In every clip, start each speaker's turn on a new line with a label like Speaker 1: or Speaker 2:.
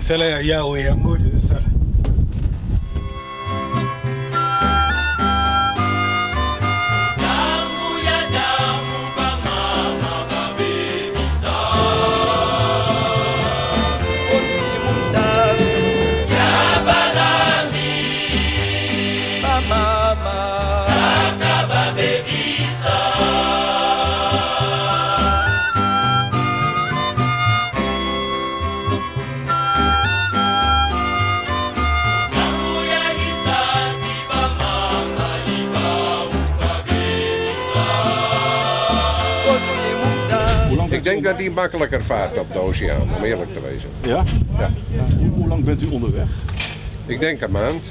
Speaker 1: Mosala ya Yawe yango tozosala.
Speaker 2: Ik denk dat die makkelijker vaart op de oceaan, om eerlijk te wezen.
Speaker 3: Ja?
Speaker 2: Ja.
Speaker 3: Hoe lang bent u onderweg?
Speaker 2: Ik denk een maand.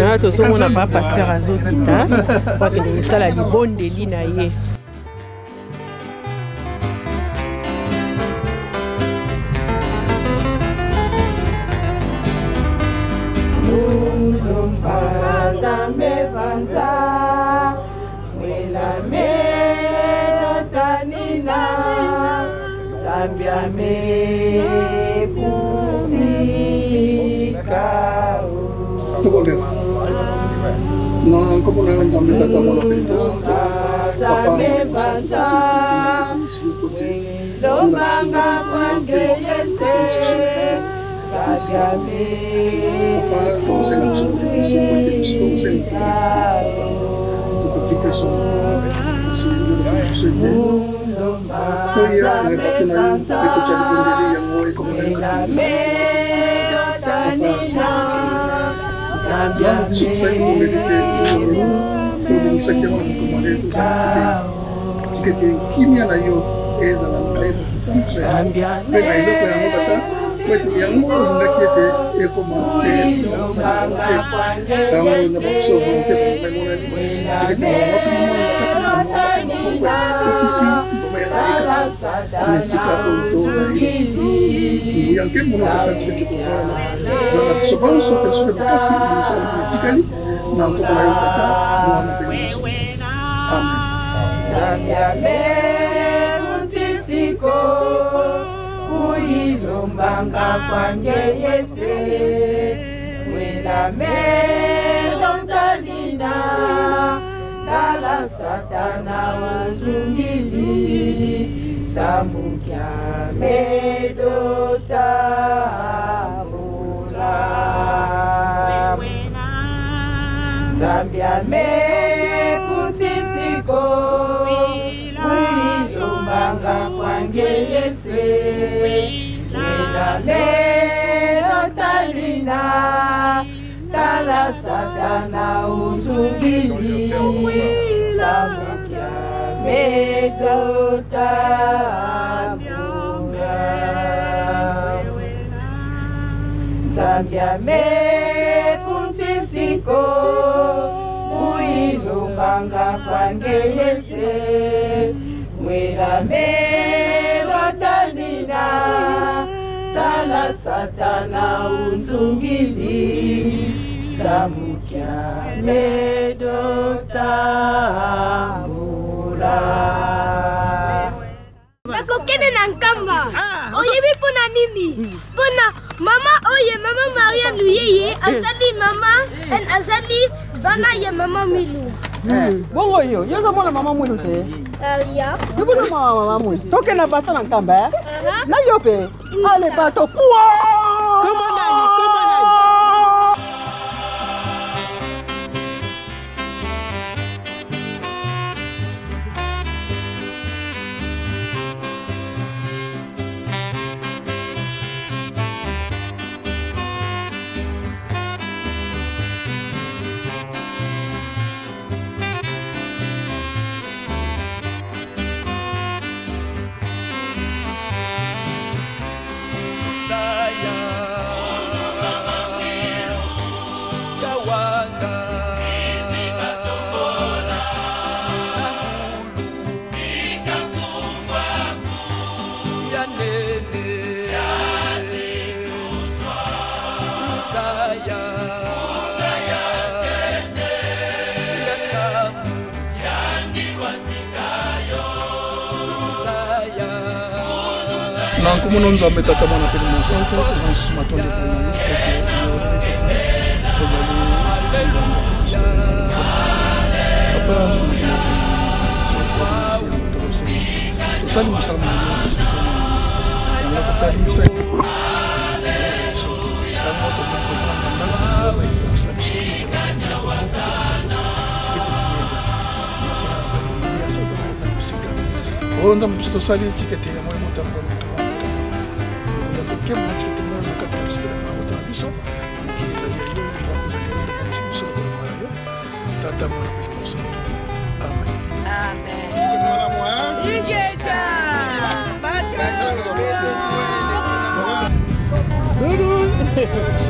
Speaker 4: Wana tozomona pa pasteur azokita po akende kosala libondeli na ye.
Speaker 5: Na nkombo na yo Nzambe Tata Mwana mpe Molimo Santo, Papa tokosenga biso tokotika toya na bato na yo mpe kotya libondeli yango ekomona soki bongeli te obongisaki yango na mokolo mabe tokanisi te tika ete kimia na yo ezala na kotambusa yango mpe na eloko yango tata po ete yango olingaki ete ekoma te te yango na babiso volonté emonani tika ete makambo na kati na moko ya okisi mboma ya kati na esika oyo to na nguya nkembo na tata tika ete kovanda zala biso banso mpe soki makasi misala etikali na nkombo na yo Tata, Mwana mpe Molimo Santo. Amen.
Speaker 6: Kuyilombanga kwange yese welame dontalina tala satana uzungili sambukia medotambola Zambia me kunsisiko kuyilombanga kwange yese welame dontalina tala satana uzungili samukia medotambola Zambia me kunsisiko kuyilombanga kwange yese welame lotalina tala satana uzungili samukia medotambola.
Speaker 7: Nakokende na Nkamba. Oyebi mpo na nini? Mpo na mama oyo, mama Maria Luyeye, azali mama en azali bana ya mama Milu.
Speaker 4: Bongo yo, yo ozomona mama Mwilu te?
Speaker 7: Ya.
Speaker 4: Yo mpona mama Mwilu. Tokende bato na Nkamba, eh?
Speaker 6: Na yo mpe. Ale bato kwa.
Speaker 4: Kombo nani? Kombo nani?
Speaker 5: Na nkombo na Nzambe Tata, Mwana mpe Mosanto, toza matondi epai na yo ete yo tata ozali Nzambe biso. Papa, nsima biso obimisi yango, tokosenga tosali mosala monene biso yango totali biso biso yango tokoki kozonga ndako ebongisa biso nzela tikete kimeza nasenga na bayembi ya Satana eza mosika oyo Nzambe biso tosali tikete yango emotambo ya bekemo tikete moko na kati na biso mpe na mabota na biso. Mokili ezali ya yo, likambo ezali ya yo, ebongisi biso lokola ya yo Tata, Mwana mpe Mosantu. Amen.
Speaker 6: Amen. Ingeta. Bato.
Speaker 1: Doei doei.